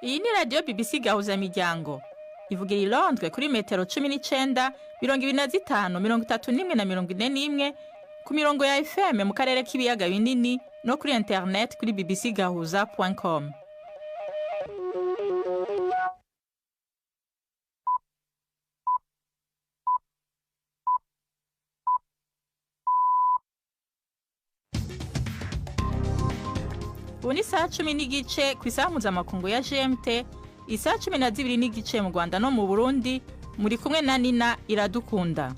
Iyi ni radiyo BBC Gahuzamiryango, ivugira i Londres kuri metero 19, 25, 31 na 41, ku mirongo ya FM mu karere k'ibiyaga binini no kuri interineti kuri bbcgahuza.com. Ubu ni isaha 10:15 ku isaha mpuzamakungu ya GMT, isaha 12:15 mu Rwanda no mu Burundi. Muri kumwe na Nina Iradukunda.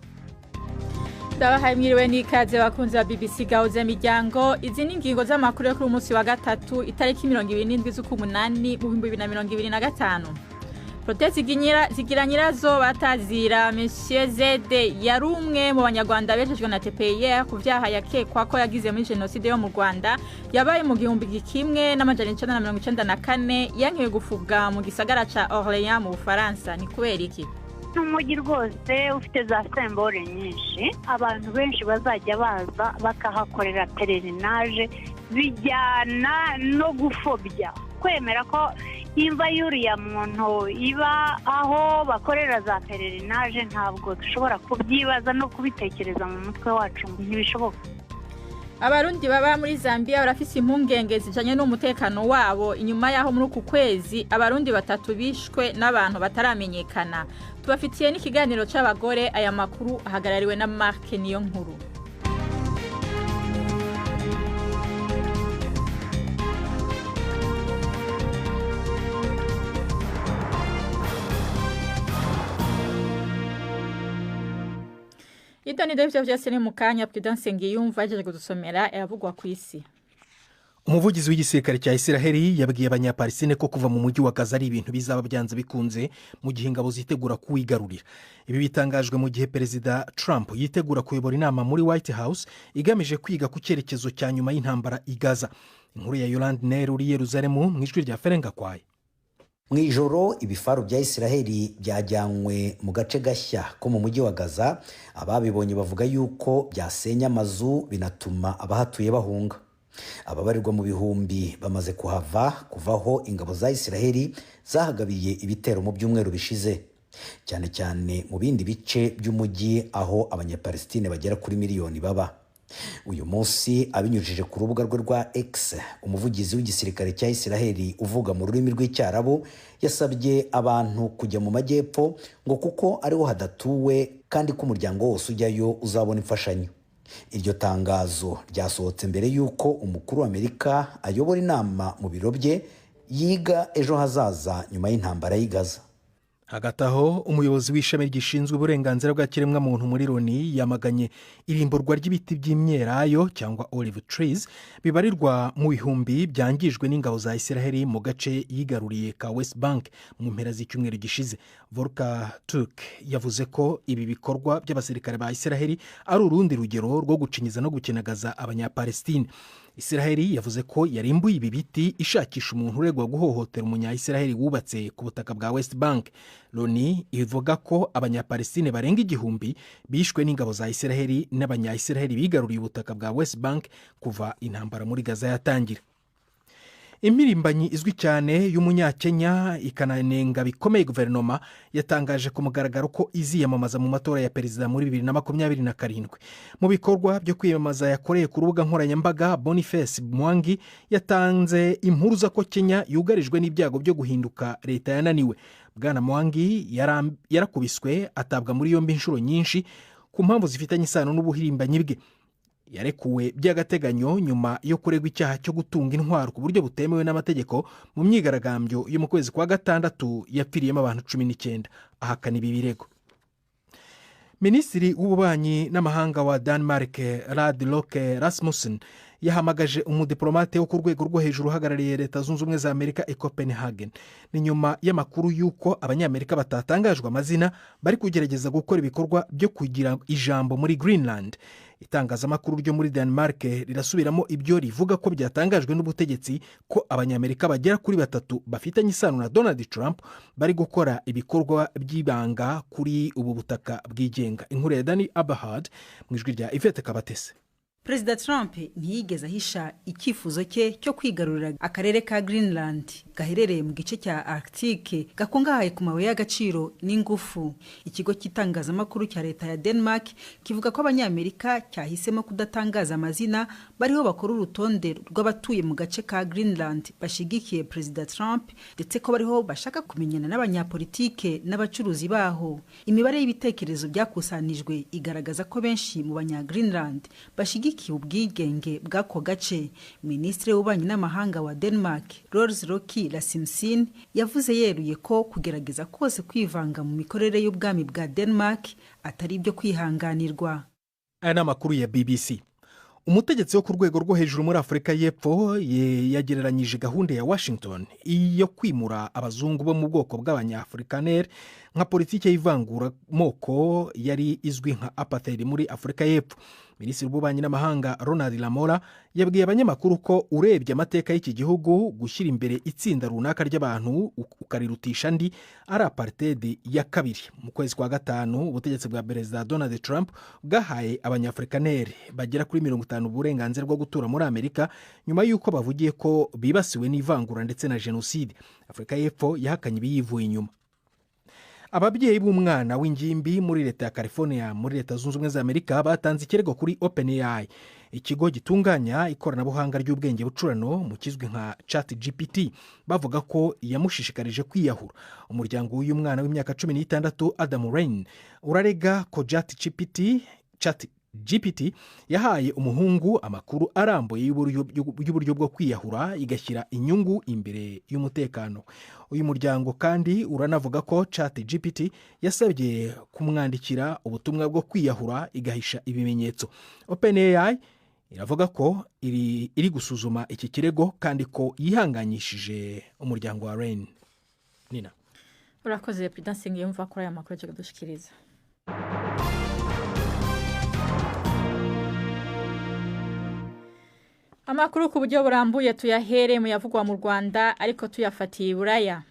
Ndabahaye mwiriwe n'ikaze, bakunzi ba BBC Gahuza Miryango. Izi ni ingingo z'amakuru yo kuri umunsi wa gatatu, itariki 27 z'ukumunani mu 2025. Protesi zigira nyirazo batazira Monsieur Zede yari umwe mu Banyarwanda bejejwe na TPIR ku vyaha yakekwa ko yagize muri jenoside yo mu Rwanda yabaye mu 1994, yankiwe gufubwa mu gisagara ca Orléans mu Bufaransa. Ni kubera iki? Ni umujyi rwose ufite za symboles nyinshi, abantu benshi bazajya baza bakahakorera pèlerinage, bijyana no gufobya, kwemera ko imva y'uriya muntu iba aho bakorera za pèlerinage, ntabwo dushobora kubyibaza no kubitekereza mu mutwe wacu, ntibishoboka. Abarundi baba muri Zambia barafise impungenge zijanye n'umutekano wabo inyuma y'aho muri uku kwezi Abarundi batatu bishwe n'abantu bataramenyekana. Tubafitiye n'ikiganiro c'abagore. Aya makuru ahagarariwe na Mark Niyo Nkuru. Ibyo ni byo byose ni mu kanya. Prudence Ngiyumva yaje kudusomera ayavugwa ku isi. Umuvugizi w'igisirikare cya Isiraheli yabwiye Abanyapalestine ko kuva mu mujyi wa Gaza ari ibintu bizaba byanze bikunze mu gihe ingabo zitegura kuwigarurira. Ibi bitangajwe mu gihe Perezida Trump yitegura kuyobora inama muri White House igamije kwiga ku cyerekezo cya nyuma y'intambara i Gaza. Inkuru ya Yolande Neri uri Yeruzalemu, mu ijwi rya Ferenga Kwaye. Mu ijoro, ibifaru bya Isiraheli byajyanywe mu gace gashya ko mu mujyi wa Gaza. Ababibonye bavuga yuko byasenya amazu, binatuma abahatuye bahunga. Ababarirwa mu bihumbi bamaze kuhava kuvaho ingabo za Isiraheli zahagabiye ibitero mu byumweru bishize, cyane cyane mu bindi bice by'umujyi aho Abanyapalestine bagera kuri miliyoni baba. Uyu munsi, abinyujije ku rubuga rwe rwa X, umuvugizi w'igisirikare cya Isiraheli uvuga mu rurimi rw'Icyarabu yasabye abantu kujya mu majyepfo, ngo kuko ariho hadatuwe kandi ko umuryango wose ujyayo uzabona imfashanyo. Iryo tangazo ryasohotse mbere y'uko umukuru wa Amerika ayobora inama mu biro bye yiga ejo hazaza nyuma y'intambara y'i Gaza. Hagati aho, umuyobozi w'ishami rishinzwe uburenganzira bwa kiremwamuntu muri Loni yamaganye irimburwa ry'ibiti by'imyelayo cyangwa olive trees bibarirwa mu bihumbi byangijwe n'ingabo za Isiraheli mu gace yigaruriye ka West Bank mu mpera z'icyumweru gishize. Volker Turk yavuze ko ibi bikorwa by'abasirikare ba Isiraheli ari urundi rugero rwo gucinyiza no gukinagaza Abanyapalestine. Isiraheli yavuze ko yarimbuye ibi biti ishakisha umuntu uregwa guhohotera Umunya-Isiraheli wubatse ku butaka bwa West Bank. Loni ivuga ko Abanyapalestine barenga 1000 bishwe n'ingabo za Isiraheli n'Abanya-Isiraheli bigaruriye ubutaka bwa West Bank kuva intambara muri Gaza yatangira. Impirimbanyi izwi cyane y'Umunyakenya ikananenga bikomeye guverinoma yatangaje ku mugaragaro ko iziyamamaza mu matora ya perezida muri 2027. Mu bikorwa byo kwiyamamaza yakoreye ku rubuga nkoranyambaga, Boniface Mwangi yatanze impuruza ko Kenya yugarijwe n'ibyago byo guhinduka leta yananiwe. Bwana Mwangi yarakubiswe, atabwa muri yombi inshuro nyinshi ku mpamvu zifitanye isano n'ubuhirimbanyi bwe. Yarekuwe by'agateganyo nyuma yo kuregwa icyaha cyo gutunga intwaro ku buryo butemewe n'amategeko mu myigaragambyo yo mu kwezi kwa gatandatu yapfiriyemo abantu 19. Ahakana ibi birego. Minisitiri w'ububanyi n'amahanga wa Denmark, Lars Lokke Rasmussen, yahamagaje umudiplomate wo ku rwego rwo hejuru uhagarariye Leta Zunze Ubumwe za Amerika i Copenhagen. Ni nyuma y'amakuru y'uko Abanyamerika batatangajwe amazina bari kugerageza gukora ibikorwa byo kugira ijambo muri Greenland. Itangazamakuru ryo muri Denmark rirasubiramo ibyo rivuga ko byatangajwe n'ubutegetsi, ko Abanyamerika bagera kuri batatu bafitanye isano na Donald Trump bari gukora ibikorwa by'ibanga kuri ubu butaka bwigenga. Inkuru ya Dani Abahad mu ijwi rya Ivete Kabatese. Perezida Trump ntiyigeze ahisha icyifuzo cye cyo kwigarurira akarere ka Greenland gaherereye mu gice cya Arctique gakungahaye ku mabuye y'agaciro n'ingufu. Ikigo cy'itangazamakuru cya leta ya Denmark kivuga ko Abanyamerika cyahisemo kudatangaza amazina bariho bakora urutonde rw'abatuye mu gace ka Greenland bashigikiye Perezida Trump, ndetse ko bariho bashaka kumenyana n'abanyapolitike n'abacuruzi baho. Imibare y'ibitekerezo byakusanijwe igaragaza ko benshi mu banya Greenland bashigikiye ubwigenge bw'ako gace. Minisitiri w'ububanyi n'amahanga wa Denmark, Lars Lokke Rasmussen, yavuze yeruye ko kugerageza kose kwivanga mu mikorere y'ubwami bwa Denmark atari ibyo kwihanganirwa. Aya ni amakuru ya BBC. Umutegetsi wo ku rwego rwo hejuru muri Afurika y'Epfo yagereranyije gahunda ya Washington yo kwimura abazungu bo mu bwoko bw'Abanyafurikaneri nka politiki y'ivanguramoko yari izwi nka apartheid muri Afurika y'Epfo. Minisitiri w'ububanyi n'amahanga Ronald Lamola yabwiye abanyamakuru ko urebye amateka y'iki gihugu, gushyira imbere itsinda runaka ry'abantu ukarirutisha andi ari apartheid ya kabiri. Mu kwezi kwa gatanu, ubutegetsi bwa Perezida Donald Trump bwahaye Abanyafurikaneri bagera kuri 50 uburenganzira bwo gutura muri Amerika, nyuma y'uko bavugiye ko bibasiwe n'ivangura ndetse na jenoside. Afurika y'Epfo yahakanye ibiyivuye inyuma. Ababyeyi b'umwana w'ingimbi muri leta ya California muri Leta Zunze Ubumwe za Amerika batanze ikirego kuri OpenAI, ikigo gitunganya ikoranabuhanga ry'ubwenge bucurano mu kizwi nka ChatGPT, bavuga ko yamushishikarije kwiyahura. Umuryango w'uyu mwana w'imyaka 16, Adam Rain, urarega ko ChatGPT yahaye umuhungu amakuru arambuye y'uburyo bwo kwiyahura, igashyira inyungu imbere y'umutekano. Uyu muryango kandi uranavuga ko ChatGPT yasabye kumwandikira ubutumwa bwo kwiyahura, igahisha ibimenyetso. OpenAI iravuga ko iri gusuzuma iki kirego kandi ko yihanganyishije umuryango wa Rain. Nina. Urakoze, Prudence Ngiyumva, kuri aya makuru aje kudushikiriza. Amakuru ku buryo burambuye tuyahere mu yavugwa mu Rwanda, ariko tuyafatiye Iburaya.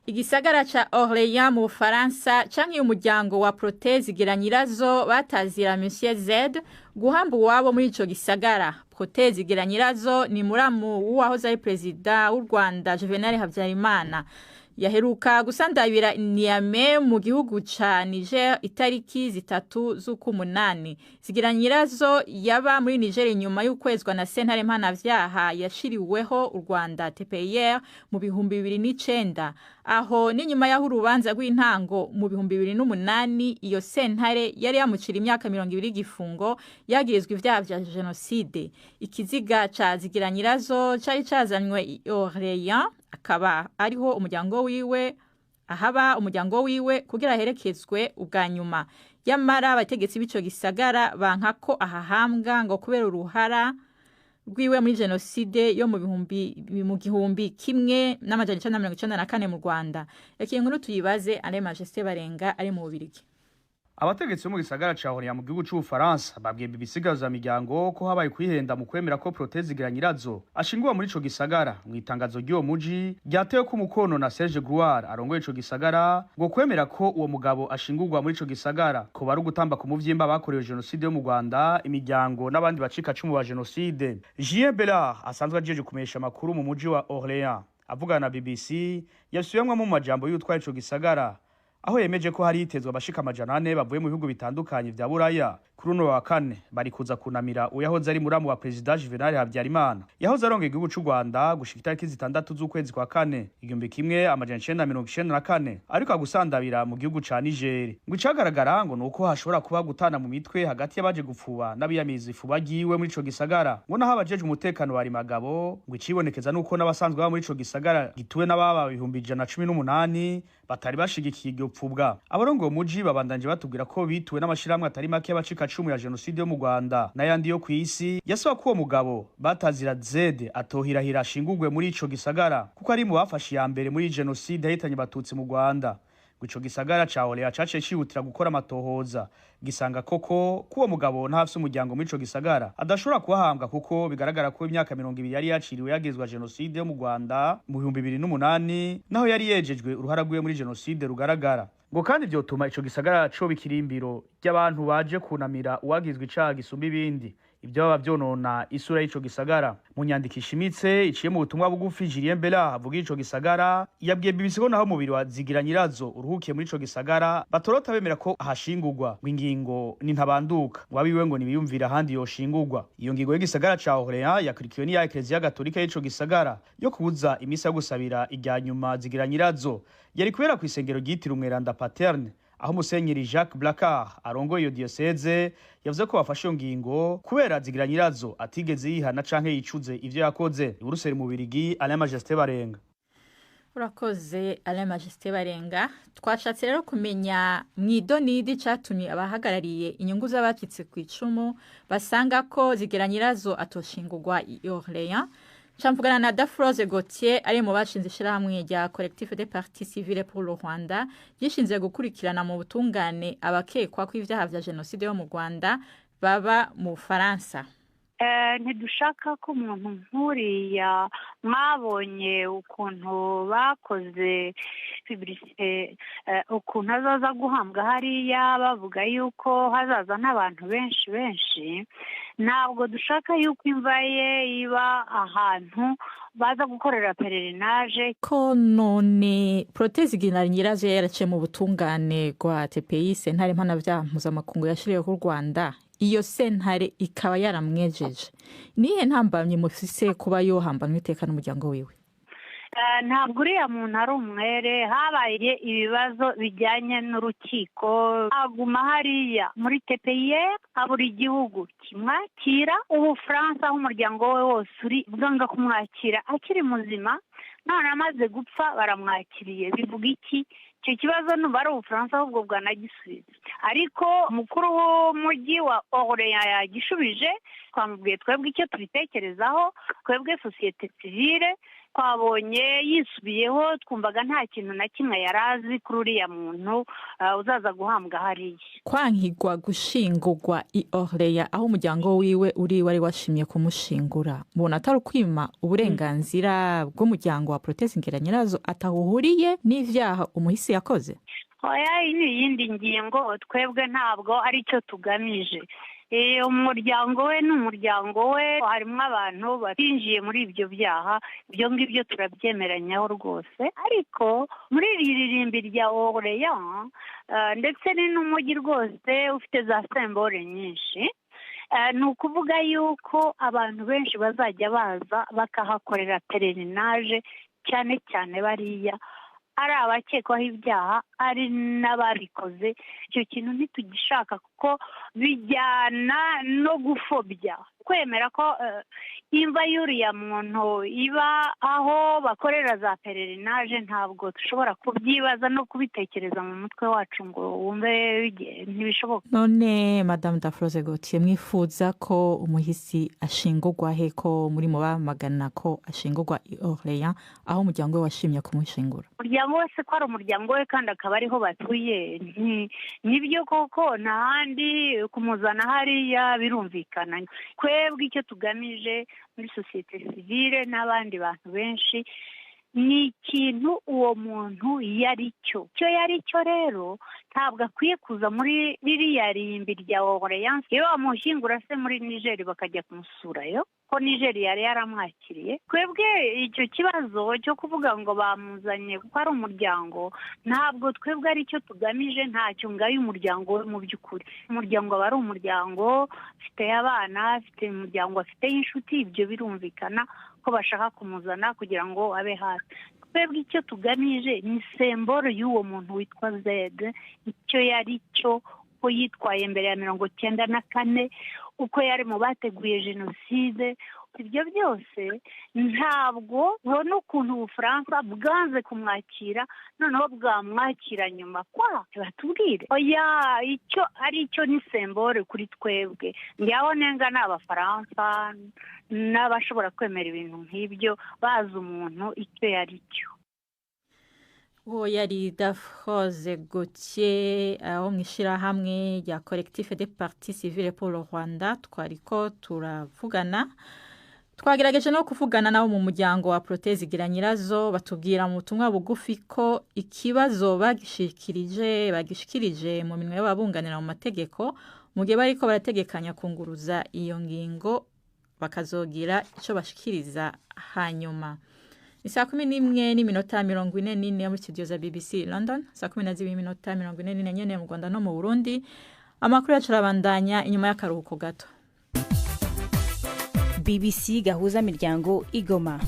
Igisagara ca Orléans mu Bufaransa canke umuryango wa Protais Zigiranyirazo batazira Monsieur Z guhamba uwabo muri ico gisagara. Protais Zigiranyirazo ni muramu w'uwahoze ari perezida w'u Rwanda Juvenal Habyarimana. Yaheruka gusandabira Niamey mu gihugu ca Niger itariki 3 z'ukumunani. Zigiranyirazo yaba muri Niger inyuma y'ukwezwa na sentare mpanavyaha yashiriweho u Rwanda TPIR mu 2009. Aho n'inyuma y'aho urubanza rw'intango mu 2008 iyo sentare yari yamucira imyaka 20 gifungo yagirizwa ivyaha vya jenoside. Ikiziga ca Zigiranyirazo cari cazanywe i Orléans, akaba ariho umuryango wiwe ahaba umuryango wiwe kugira aherekezwe ubwa nyuma. Yamara abategetsi b'ico gisagara banka ko ahahambwa ngo kubera uruhara rwiwe muri jenoside yo mu 1994 mu Rwanda. Reka inkuru tuyibaze Ale Majesté Barenga ari mu Bubirigi. Abategetsi bo mu gisagara ca Orléans mu gihugu c'Ubufaransa babwiye BBC miryango ko habaye kwihenda mu kwemera ko Protais Zigiranyirazo ashingwa muri ico gisagara. Mu itangazo ry'uwo muji ryatewe ko umukono na Serge Grouard arongoye ico gisagara, ngo kwemera ko uwo mugabo ashingurwa muri ico gisagara ko bari ugutamba ku muvyimba bakorewe jenoside yo mu Rwanda, imiryango n'abandi bacika cumu ba jenoside. Julien Bellard asanzwe ajeje kumenyesha amakuru mu muji wa Orléans avugana na BBC yasubiyemwo mu majambo y'utwaye ico gisagara, aho yemeje ko hari hitezwe abashika 400 bavuye mu bihugu bitandukanye vya Buraya kuri uno wa kane bari kuza kunamira uyahoze ari muramu wa Perezida Juvenal Habyarimana yahoze arongoye igihugu c'u Rwanda gushika itariki 6 z'ukwezi kwa kane 1994, ariko agusandabira mu gihugu ca Niger. Ngo icagaragara ngo nuko hashobora kuba gutana mu mitwe hagati y'abaje gupfuba n'abiyamizi ifuba ryiwe muri ico gisagara, ngo naho abajeje umutekano bari magabo. Ngo icibonekeza nuko n'abasanzwe baba muri ico gisagara gituwe n'ababa 118,000 batari bashigikiye iryo pfubwa. Abarongoye umuji babandanje batubwira ko bituwe n'amashirahamwe atari make y'abacika cumu ya jenoside yo mu Rwanda n'ayandi yo kw'isi yasaba ko uwo mugabo batazira Z atohirahira ashingurwe muri ico gisagara, kuko ari mu bafashe iya mbere muri jenoside yahitanye Abatutsi mu Rwanda. Ico gisagara ca Orléans caciye cihutira gukora amatohoza, gisanga koko kuwo mugabo ntafise umuryango muri ico gisagara, adashobora kuhahambwa kuko bigaragara ko imyaka 20 yari yaciriwe yagizwa jenoside yo mu Rwanda mu 2008, naho yari yejejwe uruhara rwiwe muri jenoside rugaragara. Ngo kandi vyotuma ico gisagara co bikirimbiro ry'abantu baje kunamira uwagizwe icaha gisumba ibindi. Ibyo baba byonona isura y'ico gisagara. Mu nyandiko ishimitse iciye mu butumwa bugufi, Julien Bella avuga ico gisagara yabwiye BBC ko naho umubiri wa Zigiranyirazo uruhukiye muri ico gisagara, batorota bemera ko ahashingurwa, ngo ingingo ni ntabanduka, ngo abiwe ngo nibiyumvira ahandi yoshingurwa. Iyo ngingo y'igisagara ca Orléans yakurikiwe n'iya Eklezia Gatolika y'ico gisagara yo kubuza imisa yo gusabira irya nyuma Zigiranyirazo yari kubera kw'isengero ryitiriwe Umweranda Paterne, aho Musenyeri Jacques Blacard arongoye iyo diyoseze yavuze ko bafashe iyo ngingo kubera Zigiranyirazo atigeze yihana canke yicuze ivyo yakoze. I Buruseli mu Birigi, Alain Majesté Barenga. Urakoze, Alain Majesté Barenga. Twashatse rero kumenya mu idonidi cyatumye abahagarariye inyungu z'abacitse ku icumu basanga ko Zigiranyirazo atoshingurwa i Orléans. Camvugana na Dafroze Gauthier, ari mu bashinze ishyirahamwe rya Collectif des Parties Civiles pour le Rwanda, gishinzwe gukurikirana mu butungane abakekwa ko ibyaha vya jenoside yo mu Rwanda baba mu Bufaransa. Ntidushaka ko umuntu nk'uriya, mwabonye ukuntu bakoze publicité, ukuntu azaza guhambwa hariya, bavuga yuko hazaza n'abantu benshi benshi. Ntabwo dushaka yuko imva ye iba ahantu baza gukorera pèlerinage. Ko none Protais Zigiranyirazo yaraciye mu butungane rwa TPI, sentare mpanabyaha mpuzamakungu yashiriweho u Rwanda, iyo sentare ikaba yaramwejeje, nihe ntambamye mufise kuba yohambanwa iteka n'umuryango wiwe? Ntabwo uriya muntu ari umwere. Habaye ibibazo bijyanye n'urukiko, aguma hariya muri TPIR, abura igihugu kimwakira. Ubufaransa, aho umuryango we wose uri, bwanga kumwakira akiri muzima, none amaze gupfa baramwakiriye. Bivuga iki? Icyo kibazo numva ari Ubufaransa ahubwo bwanagisubiza, ariko umukuru w'umujyi wa Orléans yagishubije. Twamubwiye twebwe icyo tubitekerezaho, twebwe sosiyete sivile. Twabonye yisubiyeho, twumvaga nta kintu na kimwe yari azi kuri uriya muntu uzaza guhambwa hariya. Kwankigwa gushingurwa i Orléans aho umuryango wiwe uri, wari washimye kumushingura, mbona atari ukwima uburenganzira bw'umuryango wa Protais Zigiranyirazo atahuhuriye n'ivyaha umuhisi yakoze? Oya, iyi ni iyindi ngingo. Twebwe ntabwo aricyo tugamije. Umuryango we ni umuryango we, harimo abantu batinjiye muri ibyo byaha, ibyo ngibyo turabyemeranyaho rwose. Ariko muri iri ririmbi rya Orléans, ndetse ni n'umujyi rwose ufite za symboles nyinshi, ni ukuvuga yuko abantu benshi bazajya baza bakahakorera pèlerinage, cyane cyane bariya ari abakekwaho ibyaha, ari n'ababikoze. Icyo kintu ntitugishaka kuko bijyana no gupfobya, kwemera ko imva y'uriya muntu iba aho bakorera za pèlerinage. Ntabwo dushobora kubyibaza no kubitekereza mu mutwe wacu ngo wumve, ntibishoboka. None Madamu Dafroze Gauthier, mwifuza ko umuhisi ashingurwa he, ko muri mu bamagana ko ashingurwa i Orléans aho umuryango we washimye kumushingura? Umuryango wese ko ari umuryango we kandi akaba ariho batuye, nibyo koko, nta handi kumuzana hariya, birumvikana. Twebwe icyo tugamije muri sosiyete sivile n'abandi bantu benshi ni ikintu uwo muntu yari cyo. Icyo yari cyo rero, ntabwo akwiye kuza muri ririya rimbi rya Orléans. Iyo bamushyingura se muri Nigeri bakajya kumusurayo, ko Nigeri yari yaramwakiriye? Twebwe icyo kibazo cyo kuvuga ngo bamuzanye kuko ari umuryango, ntabwo twebwe ari cyo tugamije. Ntacyo ngayo umuryango we. Mu by'ukuri umuryango aba ari umuryango, afite abana, afite umuryango, afite inshuti, ibyo birumvikana ko bashaka kumuzana kugira ngo abe hafi. Twebwe icyo tugamije ni symbole y'uwo muntu witwa Zede, icyo yari cyo, uko yitwaye mbere ya 94, uko yari mu bateguye jenoside. Ibyo byose ntabwo ubona ukuntu Ubufaransa bwanze kumwakira, noneho bwamwakira nyuma kwa batubwire. Oya, icyo ari cyo ni symbole kuri twebwe. Ngaho nenga ni Abafaransa n'abashobora kwemera ibintu nk'ibyo bazi umuntu icyo yari cyo. Uwo yari Dafroze Gauthier aho mu ishyirahamwe rya Collectif des Parties Civiles pour le Rwanda twariko turavugana. Twagerageje no kuvugana nabo mu muryango wa Protais Zigiranyirazo, batubwira mu butumwa bugufi ko ikibazo bagishikirije mu minwe y'ababunganira mu mategeko. Mu gihe bariko barategekanya kunguruza iyo ngingo, bakazogira ico bashikiriza hanyuma. Ni 11:44 muri studio za BBC London, 12:44 nyene mu Rwanda no mu Burundi. Amakuru yacu arabandanya inyuma y'akaruhuko gato. BBC Gahuza Miryango Igoma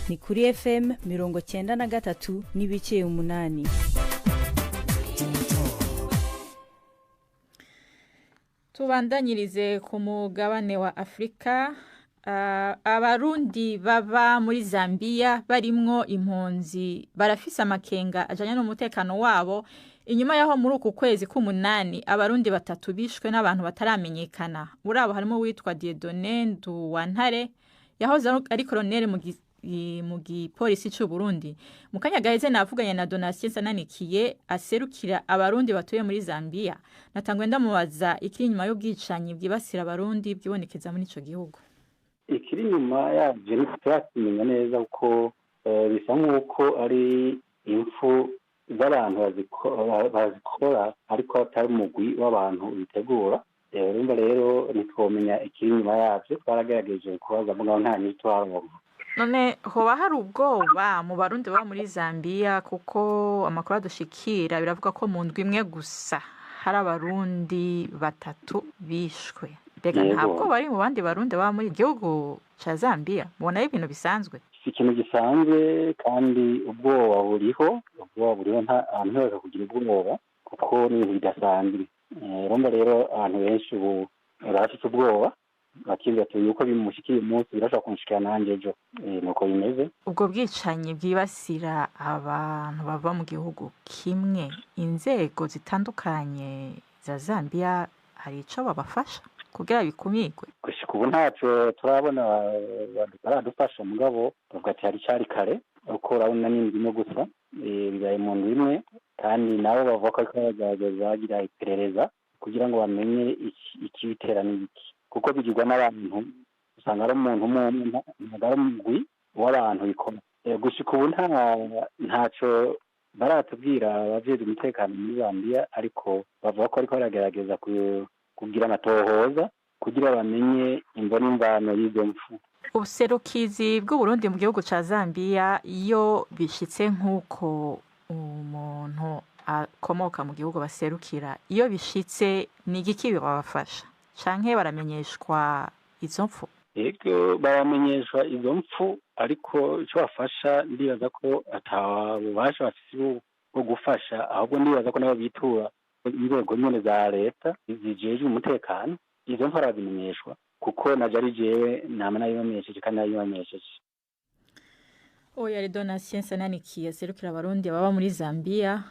ni kuri FM 93.8. Tubandanyirize ku mugabane wa Afrika. Abarundi baba muri Zambia barimwo impunzi barafise amakenga ajanye n'umutekano wabo inyuma yaho muri uku kwezi k'umunani abarundi batatu bishwe n'abantu bataramenyekana. Muri abo harimo uwitwa Dieudonné Nduwantare yahoze ari koloneli mu gipolisi c'u Burundi. Mu kanya gaheze navuganye na Donatien Sananikiye aserukira abarundi batuye muri Zambia. Natangwe ndamubaza ikiri inyuma y'ubwicanyi bwibasira abarundi bwibonekeza muri ico gihugu. Ikiri inyuma yabyo ntiturakimenya neza kuko bisa nk'uko ari impfu z'abantu bazikora ariko atari umugwi w'abantu bitegura. Urumva rero ntitwomenya ikiri inyuma yabyo, twaragerageje kubaza mugabo nta nyinshi turaronka. None hoba hari ubwoba mu barundi baba muri Zambia, kuko amakuru adushikira biravuga ko mu ndwi imwe gusa hari abarundi batatu bishwe. Mbega ntabwo bari mu bandi barundi baba muri gihugu ca Zambia? Mubona ari ibintu bisanzwe? Si ikintu gisanzwe, kandi ubwoba buriho, abantu ntibashobora kugira ubwoba kuko ni ibintu bidasanzwe. Urumva rero abantu benshi ubu barafite ubwoba, bakiyumvira ati yuko bimushikiye uyu munsi birashobora kunshikira nanjye ejo. Nuko bimeze. Ubwo bwicanyi bwibasira abantu bava mu gihugu kimwe, inzego zitandukanye za Zambia hari ico babafasha kugira bikumirwe? Gushika ubu ntaco turabona baradufasha, mugabo bavuga ati hari cari kare, uko urabona ni indwi imwe gusa, bibaye mu ndwi imwe, kandi nabo bavuga ko ariko bagerageza bagira iperereza kugira ngo bamenye ikibitera n'ibiki, kuko bigirwa n'abantu, usanga ari umuntu umwe, ntabwo ari umugwi w'abantu bikora. Gushika ubu ntaco baratubwira abajejwe umutekano muri Zambia, ariko bavuga ko ariko baragerageza kugira amatohoza kugira bamenye imvo n'imvano y'izo mpfu. Ubuserukizi bw'Uburundi mu gihugu ca Zambia, iyo bishitse nk'uko umuntu akomoka mu gihugu baserukira, iyo bishitse ni igiki bibafasha canke baramenyeshwa izo mpfu? Yego, baramenyeshwa izo mpfu, ariko ico bafasha ndibaza ko ata bubasha bafise bwo gufasha, ahubwo ndibaza ko nabo bitura inzego nyene za leta zijejwe umutekano. Izo mpfu barazimenyeshwa, kuko naje ari jewe nama nabibamenyesheje kandi nabibamenyesheje. Oya, ari Donatien Sananikiye aserukira abarundi baba muri Zambia.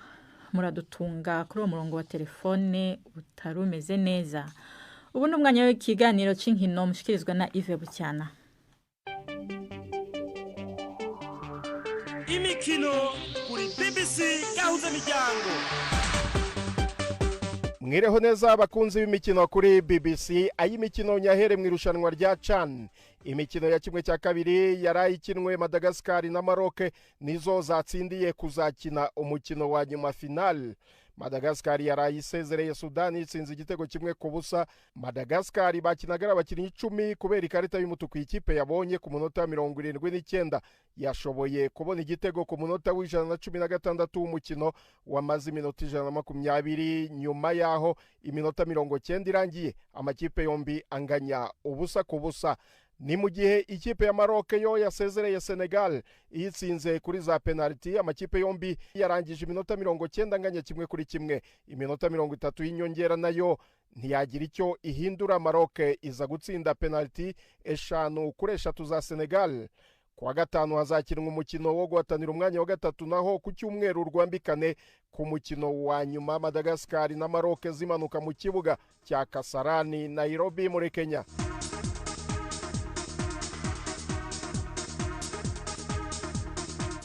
Muradutunga kuri uwo murongo wa telefone utari umeze neza. Ubu ni umwanya w'ikiganiro c'inkino mushikirizwa na Yves Bucyana. Imikino kuri BBC Gahuza Miryango. Mwireho neza abakunzi b'imikino kuri BBC. Ay'imikino nyahere mu irushanwa rya CHAN. Imikino ya 1/2 yarayikinwe, Madagascar na Maroc nizo zatsindiye kuzakina umukino wa nyuma final. Madagascar yarayisezereye Sudani itsinze igitego 1-0. Madagascar bakinaga abakinnyi 10 kubera ikarita y'umutuku ikipe yabonye ku munota 79, yashoboye kubona igitego ku munota w'116 w'umukino wamaze iminota 120. Nyuma yaho iminota 90 irangiye amakipe yombi anganya 0-0. Ni mu gihe ikipe ya Maroc yo yasezereye Senegal iyitsinze kuri za penalty. Amakipe yombi yarangije iminota 90 anganya 1-1. Iminota 30 y'inyongera nayo ntiyagira icyo ihindura, Maroc iza gutsinda penalty 5-3 za Senegal. Kuwa gatanu hazakinwa umukino wo guhatanira umwanya wa gatatu, naho ku cyumweru rwambikane ku mukino wa nyuma Madagascar na Maroc zimanuka mu kibuga cya Kasarani, Nairobi muri Kenya.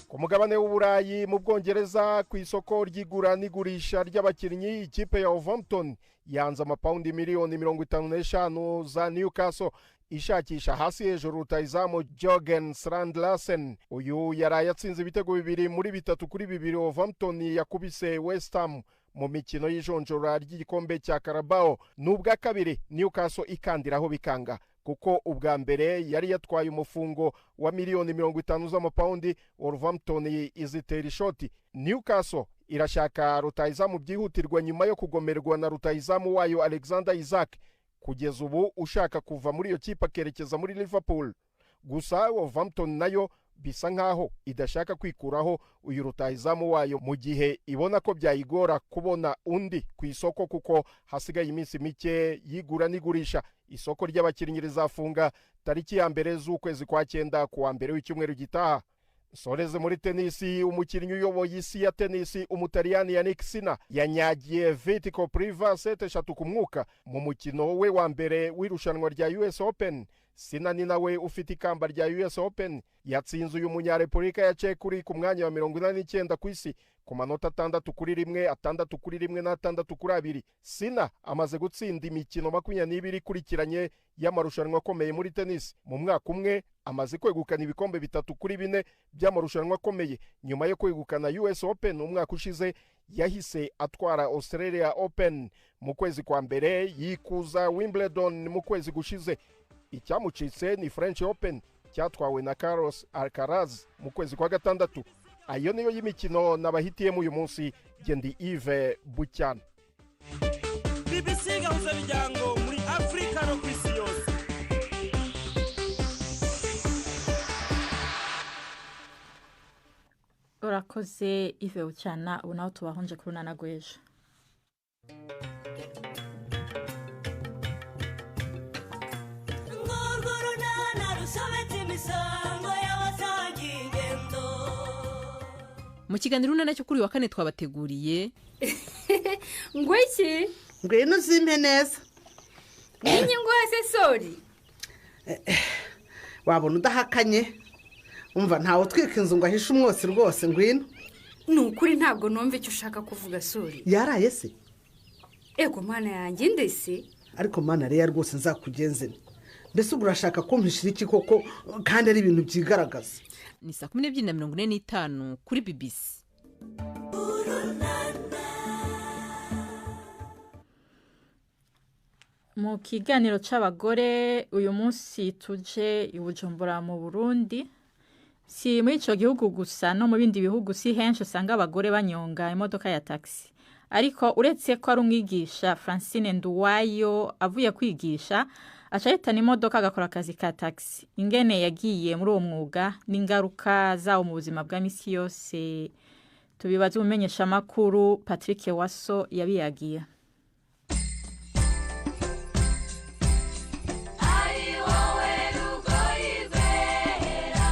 Ku mugabane w'Uburayi mu Bwongereza, ku isoko ry'igura n'igurisha ry'abakinnyi, ikipe ya Wolverhampton yanze amapawundi miliyoni 55 za Newcastle ishakisha hasi hejuru rutahizamu Jorgen Strand Larsen. Uyu yaraye atsinze ibitego 2 muri 3-2 Wolverhampton yakubise West Ham Mu mikino y'ijonjora ry'igikombe cya Carabao, ni ubwa kabiri Newcastle ikandiraho bikanga, kuko ubwa mbere yari yatwaye umufungo wa miliyoni 50 z'amapawundi, Wolverhampton izitera ishoti. Newcastle irashaka rutahizamu byihutirwa nyuma yo kugomerwa na rutahizamu wayo Alexander Isak, kugeza ubu ushaka kuva muri iyo kipe akerekeza muri Liverpool. Gusa Wolverhampton nayo bisa nkaho idashaka kwikuraho uyu rutahizamu wayo mu gihe ibona ko byayigora kubona undi ku isoko, kuko hasigaye iminsi mike y'igura n'igurisha. Isoko ry'abakinnyi rizafunga tariki ya 1 z'ukwezi kwa 9, ku wa mbere w'icyumweru gitaha. Soreze muri tenisi. Umukinnyi uyoboye isi ya tenisi, Umutaliyani Yannick Sinner, yanyagiye Vit Kopriva seti 3 ku mwuka mu mukino we wa mbere w'irushanwa rya US Open. Sinner ni nawe ufite ikamba rya US Open. Yatsinze uyu Munyarepubulika ya Czech uri ku mwanya wa 89 ku isi ku manota 6-1, 6-1 na 6-2. Sinner amaze gutsinda imikino 22 ikurikiranye y'amarushanwa akomeye muri tenisi. Mu mwaka umwe amaze kwegukana ibikombe 3 kuri 4 by'amarushanwa akomeye. Nyuma yo kwegukana US Open umwaka ushize, yahise atwara Australia Open mu kwezi kwa mbere, yikuza Wimbledon mu kwezi gushize. Icyamucitse ni French Open cyatwawe na Carlos Alcaraz mu kwezi kwa gatandatu. Ayo niyo y'imikino nabahitiyemo uyu munsi. Gendi Yves Bucyana. BBC Gahuza Miryango muri Afurika no ku isi yose. Urakoze Yves Bucyana. Ubu naho tubahonje kuri Runana rw'ejo. Ngurwo runana rusobetse imisango y'abasangiye ingendo. Mu kiganiro Urunana cyo kuri uyu wa kane twabateguriye: Ngo iki? Ngwino uzimpe neza. N'inyungu se sori? Wabona udahakanye. Umva, ntawe utwika inzu ngo ahishe umwotsi rwose, ngwino. Ni ukuri ntabwo numva icyo ushaka kuvuga, sori. Yaraye se? Ego mana yanjye, ndese. Ariko mana reya rwose, nzakugenze nte? Mbese ubwo urashaka kumpishira iki koko, kandi ari ibintu byigaragaza? Ni saa 12:45 kuri BBC. Mu kiganiro c'abagore uyu munsi tuje i Bujumbura mu Burundi. Si muri ico gihugu gusa, no mu bindi bihugu si henshi usanga abagore banyonga imodoka ya taxi. Ariko uretse ko ari umwigisha, Francine Nduwayo avuye kwigisha aca ahitana imodoka agakora akazi ka taxi. Ingene yagiye muri uwo mwuga n'ingaruka zawo mu buzima bwa misi yose, tubibaze umumenyeshamakuru Patrick Waso yabiyagiye. Ari wowe rugoyi rwera.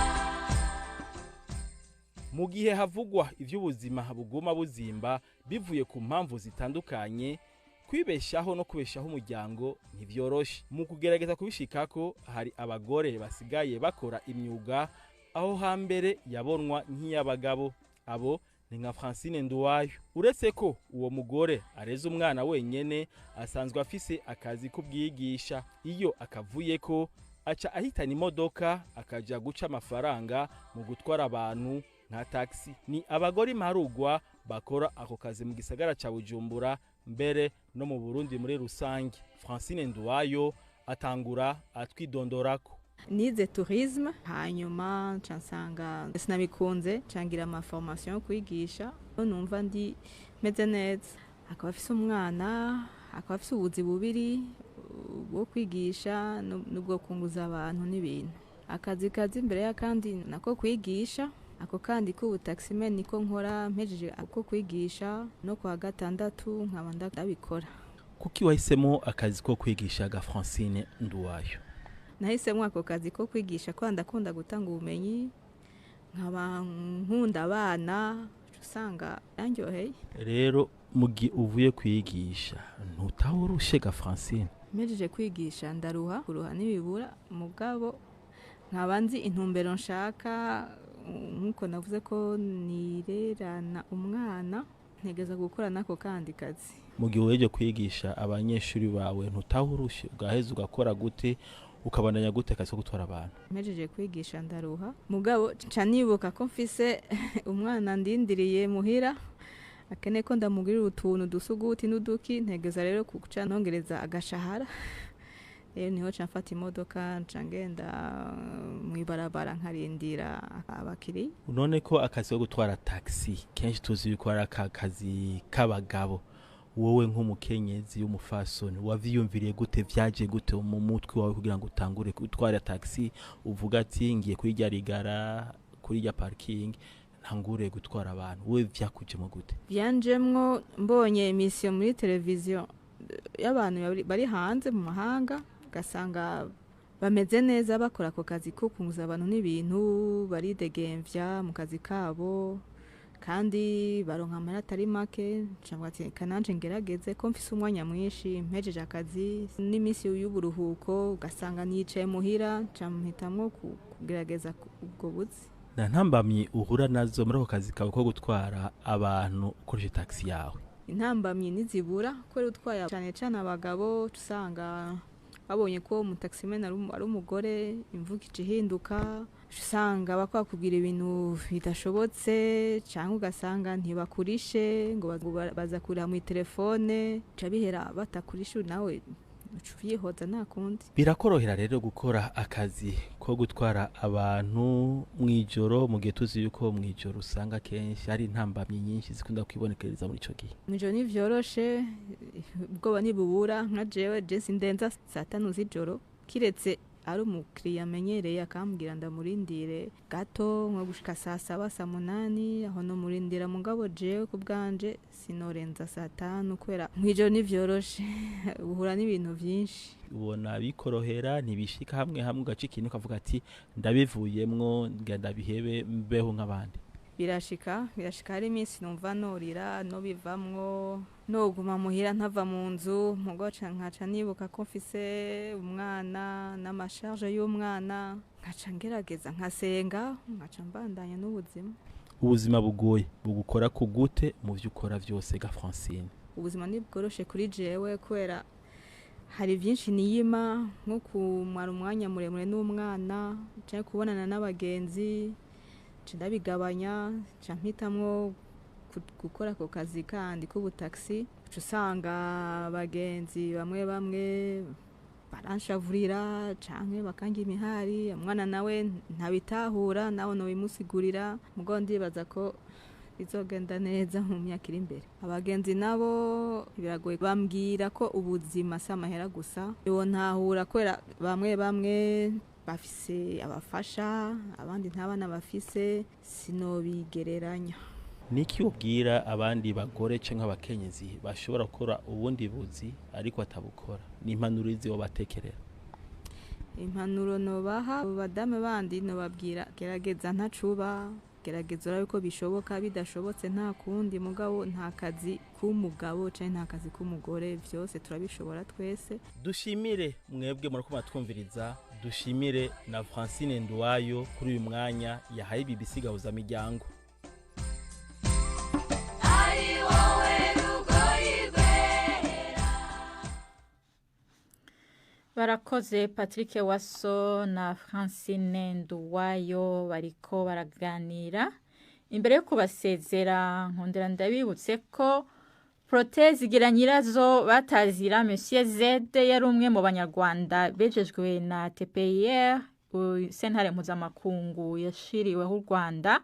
Mu gihe havugwa iby'ubuzima buguma buzimba bivuye ku mpamvu zitandukanye, kwibeshaho no kubeshaho umuryango ntibyoroshe. Mu kugerageza kubishikako, hari abagore basigaye bakora imyuga aho hambere yabonwa nk'iy'abagabo. Abo ni nka Francine Nduwayo. Uretse ko uwo mugore areze umwana wenyene, asanzwe afise akazi k'ubwigisha. Iyo akavuye ko aca ahitana imodoka akaja guca amafaranga mu gutwara abantu nka taxi. Ni abagore imparugwa bakora ako kazi mu gisagara ca Bujumbura, mbere no mu Burundi muri rusange. Francine Nduwayo atangura atwidondorako. Nize tourisme, hanyuma nca nsanga sinabikunze, ncangira ama formation yo kwigisha. Numva ndi meze neza. Akaba afise umwana, akaba afise ubuzi bubiri, bwo kwigisha n'ubwo kunguza abantu n'ibintu. Akazi kazi imbere y'akandi nako kwigisha. Ako kandi k'ubu taximan niko nkora mpejeje ako kwigisha, no kuwa gatandatu nkaba ndabikora. Kuki wahisemo akazi ko kwigisha ga Francine Nduwayo? Nahisemo ako kazi ko kwigisha ko ndakunda gutanga ubumenyi, nkaba nkunda abana, uca usanga yanryoheye. Rero mu gihe uvuye kwigisha ntutahurushe ga Francine? Mpejeje kwigisha ndaruha, kuruha ntibibura, mugabo nkaba nzi intumbero nshaka. Nk'uko navuze ko nirerana umwana, ntegeza gukora n'ako kandi kazi. Mu gihe uhejeje kwigisha abanyeshuri bawe ntutahurushe, ugaheza ugakora gute, ukabandanya gute akazi ko gutwara abantu? Mpejeje kwigisha ndaruha, mugabo nca nibuka ko mfise umwana ndindiriye muhira. akeneye ko ndamugurira utuntu dusuguti n'uduki, ntegeza rero kuca nongereza agashahara. Rero niho nca mfata imodoka, nca ngenda mw'ibarabara nkarindira abakiriya. None ko akazi ko gutwara taxi kenshi tuzi yuko ari akazi k'abagabo, wowe nk'umukenyezi w'umufasoni wavyiyumviriye gute, vyaje gute mu mutwe wawe kugira ngo utangure gutwara taxi, uvuga ati ngiye kuri rya rigara, kuri rya parking, ntangure gutwara abantu, wowe vyakujemo gute? Byanjemwo mbonye emisiyo muri televiziyo y'abantu bari hanze mu mahanga, ugasanga bameze neza, bakora ako kazi ko kunguza abantu n'ibintu, baridegemvya mu kazi kabo kandi baronka amahera atari make. Nca ati kananje ngerageze ko mfise umwanya mwinshi, mpejeje akazi n'iminsi y'uburuhuko ugasanga nicaye muhira, nca mpitamwo kugerageza ubwo buzi. Na ntambamyi uhura nazo muri ako kazi kawe ko gutwara abantu ukoresheje taxi yawe? Intambamyi ntizibura, kubera utwaye cyane cyane abagabo, usanga babonye ko umutaximen ari umugore, imvugo ica ihinduka, usanga bakakubwira ibintu bidashobotse, cyangwa ugasanga ntibakurishe ngo baza kurira mu telefone, uca bihera batakurishe, nawe uca ubyihoza nta kundi. Birakorohera rero gukora akazi ko gutwara abantu mw'ijoro, mu gihe tuzi yuko mw'ijoro usanga kenshi hari intambamyi nyinshi zikunda kwibonekereza muri ico gihe? Mw'ijoro ntivyoroshe, ubwoba ntibubura. Nka jewe je sindenza saa 5 z'ijoro, kiretse ari umukiriya amenyereye akambwira ndamurindire gato nko gushika saa 7 saa 8, aho no murindira. Mugabo jewe ku bwanje sinorenza saa 5, kubera mw'ijoro ntivyoroshe, uhura n'ibintu vyinshi. Ubona bikorohera, ntibishika hamwe hamwe ugaca ikintu ukavuga ati ndabivuyemwo, ndabihebe mbeho nk'abandi? Birashika, birashika. Hari iminsi numva norira, nobivamwo, noguma muhira ntava mu nzu, mugo nkaca nibuka ko mfise umwana n'amasharge y'umwana, nkaca ngerageza nkasenga, nkaca mbandanya n'ubuzima. Ubuzima bugoye bugukora ku gute mu vyo ukora vyose ga Francine? Ubuzima ntibworoshe kuri jewe, kubera hari vyinshi niyima, nko kumara umwanya muremure n'umwana canke kubonana n'abagenzi, ndabigabanya, nca mpitamwo gukora ako kazi kandi k'ubutaxi. Uca usanga abagenzi bamwe bamwe baranshavurira canke bakanga imihari, umwana nawe ntabitahura, nawe nobimusigurira, mugo ndibaza ko bizogenda neza mu myaka iri imbere. Abagenzi nabo biragoye, bambwira ko ubuzima si amahera gusa, ntahura kubera bamwe bamwe bafise abafasha, abandi nta bana bafise, sinobigereranya. Niki ubwira abandi bagore canke abakenyezi bashobora gukora ubundi buzi ariko atabukora? Ni impanuro izi wobatekerera? Impanuro nobaha abo badame bandi, nobabwira gerageza ntacuba, gerageza urabe ko bishoboka, bidashobotse nta kundi, mugabo nta kazi k'umugabo canke nta kazi k'umugore, vyose turabishobora twese. Dushimire mwebwe murako matwumviriza, dushimire na Francine Nduwayo kuri uyu mwanya yahaye BBC Gahuza Miryango. Barakoze Patrick Waso na Francine Nduwayo bariko baraganira. Imbere yo kubasezera nkondera ndabibutse ko Proteze Giranyirazo batazira Monsieur Z yari umwe mu banyarwanda bejejwe na TPIR, sentare mpuzamakungu yashiriweho u Rwanda,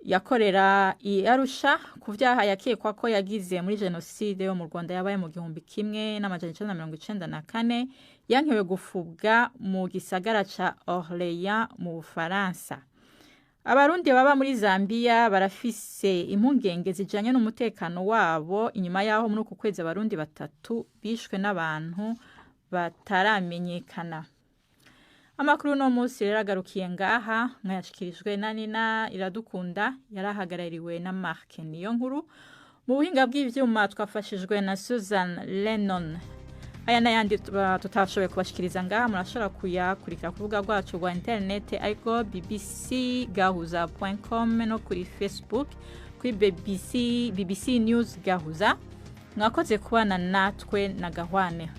yakorera i Arusha ku vyaha yakekwa ko yagize muri jenoside yo mu Rwanda yabaye mu 1994, yankewe gufubwa mu gisagara ca Orléans mu Bufaransa. Abarundi baba muri Zambia barafise impungenge zijanye n'umutekano wabo inyuma yaho muri uku kwezi abarundi 3 bishwe n'abantu bataramenyekana. Amakuru no munsi rero agarukiye ngaha, mwayashikirijwe na Nina Iradukunda, yarahagarariwe na Mark Niyonkuru. Mu buhinga bw'ivyuma twafashijwe na Susan Lennon. Aya n'ayandi tutashoboye kubashikiriza ngaha murashobora kuyakurikira ku rubuga rwacu rwa internet ariko bbcgahuza.com no kuri Facebook kuri BBC News Gahuza. Mwakoze kubana natwe na Gahwane.